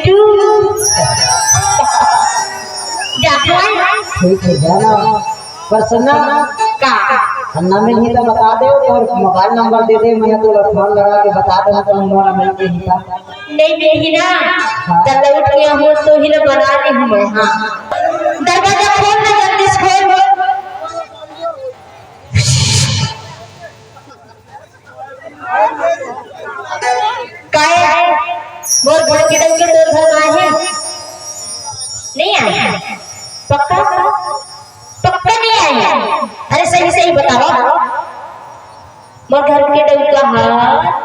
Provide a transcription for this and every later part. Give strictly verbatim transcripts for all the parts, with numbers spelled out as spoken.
To. जा भाई। ठीक है, जाना। पर सुनना, का? अन्ना में ही तो बता दे, और मोबाइल नंबर दे दे, मैं तो फोन लगा के बता देना, तो हमारा मिल के ही था। नहीं, नहीं ना। हाँ। जब लौट गया हूँ, तो ही ना बना ली हूँ मैं। हाँ। दरवाजा खोल ना, जल्दी से खोल। काय? मोर घर के डंग के तोर घर में आए हे? नहीं आए? पक्का? पक्का नहीं आए? अरे सही सही बतावा। मोर घर के डंग का हा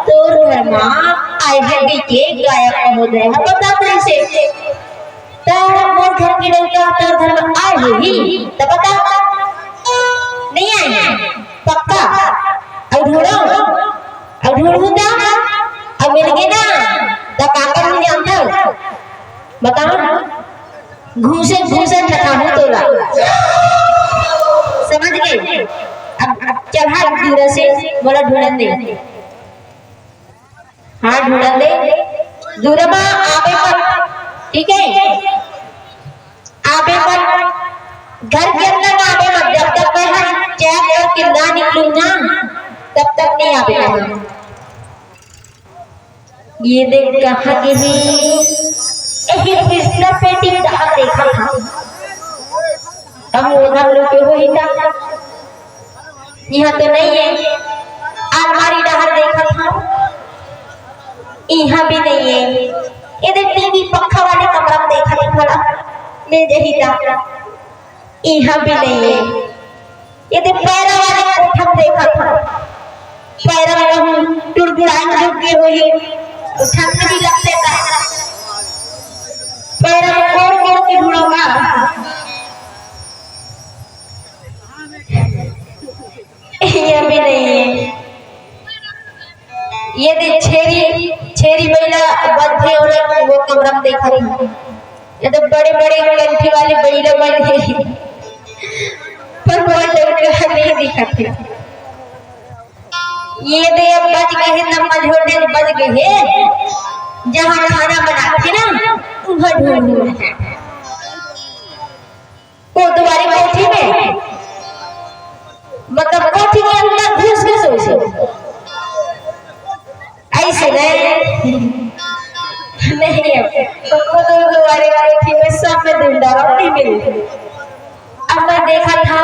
तोर घर में आए हे, के गायक महोदय हा बता कैसे? त मोर घर के लइका तोर घर में आए होही, त बता। नहीं आए? पक्का? अउ ढूंढो, अउ ढूंढू त, अउ मिल गे ना, त का करहूं जानथव? बताओ। घूसे घूसे ठठाहूं तोला। समझ गए? अब, अब चल, हाथ दूर से मोला ढूंढन दे। हाँ, ढूंढन दे। दूर मा आबे मत, ठीक है? आबे मत, घर के अंदर ना आबे मत। जब तक मैं हा चैक करके ना निकलूं ना, तब तक नहीं आबे मत। ये देख, कहाँ के हे? एही बिस्तर पेटी डहर देखा था। अब उधर लुके होही का? इहाँ तो नहीं है। अलमारी डहर देखत हव, इहाँ भी नहीं है। एदे टीवी पंखा वाले कमरा में देखत हव, भला मिल जही का? इहाँ भी नहीं है। एदे पैरा वाले कोठा में देखत हव, पैरा में कहूँ टुड़गुड़ान झुक गए होही, ठंड भी लगते का? पैरा में कोड़ कोड़ के ढूंढो ना। ये भी नहीं है। ये दे छेरी, छेरी बइला बंधे, ओला वो कमरा में देखा रही। ये तो बड़े बड़े कंठी वाले बइला बंधे, पर वो डंका नहीं दिखत हे। ये दे अब बज गए हे, नम्मा झोटे बज गए हे, जहाँ खाना बनाथे ना, उहाँ ढूंढ ढूंढ है। कोतवारी कोठी में, मतलब कोठी के अंदर घुस के सोई सोई। ऐसे नहीं, नहीं है। तो कोतवारी कोठी में सब में ढूंढा, नहीं मिली। अब मैं देखा था,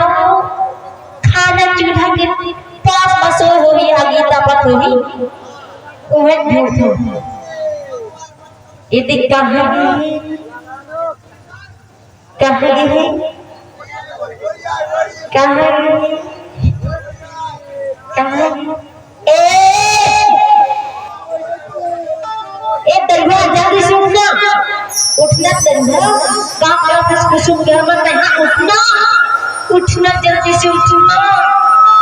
खाना चूल्हा के पास बसो होही, आगी तापत होही, वह ढूंढ। ये देख कहाँ है? कहाँ गे हे? कहाँ गे हे? कहाँ गे हे? ए! ए, दरुहा, जल्दी से उठना। उठना, दरुहा। का करत हस कुसुम घर में? नहीं, उठना। उठना, जल्दी से उठना।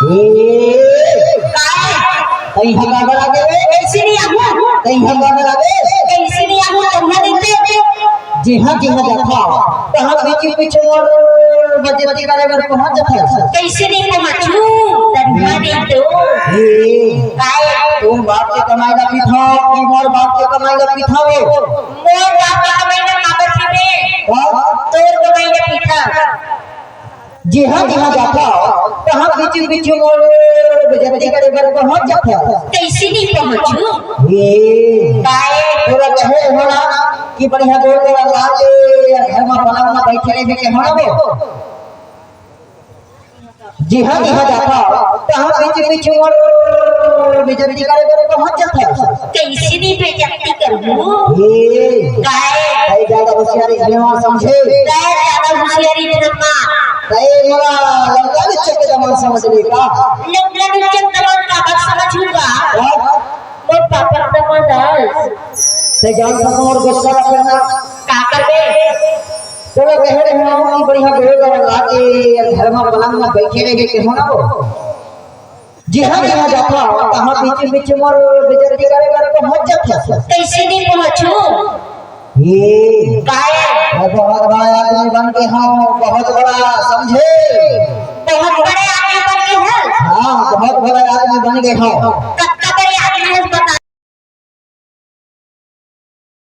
ए! काय? कहीं हगा बना दे रे। कैसे नहीं आऊँ? कहीं हगा बना दे। कैसे नहीं आऊँ? दरुहा देते। जिहाँ जिहाँ जाथव, तहाँ पीछू पीछू मोर बेइज्जती करे बर पहुँच जाथव। कैसे नहीं पहुँचू? तनहा नहीं तो। ए, काय? तोर बाप के कमाई ला पीथव कि मोर बाप के कमाई ला पीथव? मोर बाप के कमाई ला काबर पीबे? हाँ? तोर कमाई ला पीथव। जिहाँ जिहाँ जाथव, तहाँ पीछू पीछू मोर बेइज्जती करे बर पहुँच जाथव। कैसे नहीं पहुँचू? ए, काय? तोला कहे होना कि बढ़िया गोड़ तोला लागे, घर में पलंग में बैठे रहे के होना वो। जिहाँ जिहाँ जाथव, तहाँ पीछू पीछू मोर बेइज्जती करे बर पहुँच जाथव। कैसे नहीं बेइज्जती करहूँ? ए, काय? तैं ज्यादा होशियारी झन मार समझे। तैं ज्यादा होशियारी झन मार। तैं मोला लंगड़ा लुच्चा के दमांद समझ ले का? लंगड़ा लुच्चा के दमांद काबर समझहूँ? हाँ? मोर पापा के दमांद आय। तैं जानथस मोर गुस्सा ला करना। का करबे? तोला कहे रहे हूँ कि बढ़िया गोड़ दवा लागे, घर में पलंग में बैठे रहे के होना वो। जिहाँ जिहाँ जाथव, तहाँ पीछू पीछू मोर बेइज्जती करे बर पहुँच जाथस। कैसे नहीं पहुँचू? ए, काय? मैं बहुत बड़ा आदमी बन गे हूँ, बहुत बड़ा, समझे? बहुत बड़े आदमी बन गे हस? हाँ, बहुत बड़ा आदमी बन गे हूँ। कत